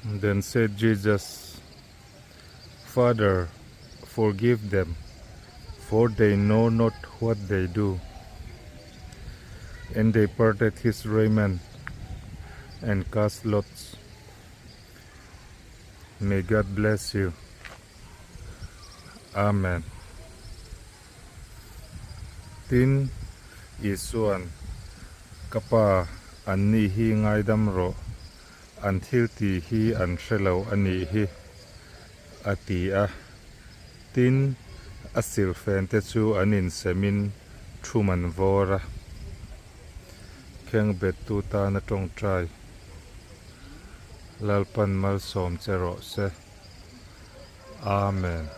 Then said Jesus, Father, forgive them, for they know not what they do. And they parted his raiment and cast lots. May God bless you. Amen. Tin, Isuan, Ka Pa, anni hi ngaidam rawh, an thil tih hi an hre lo a nih hi, a ti a. Tin, a silhfente chu an insemin thum an vawr a. Khengbettu tana tawngtai Lalpan malsawm che rawh se. Amen.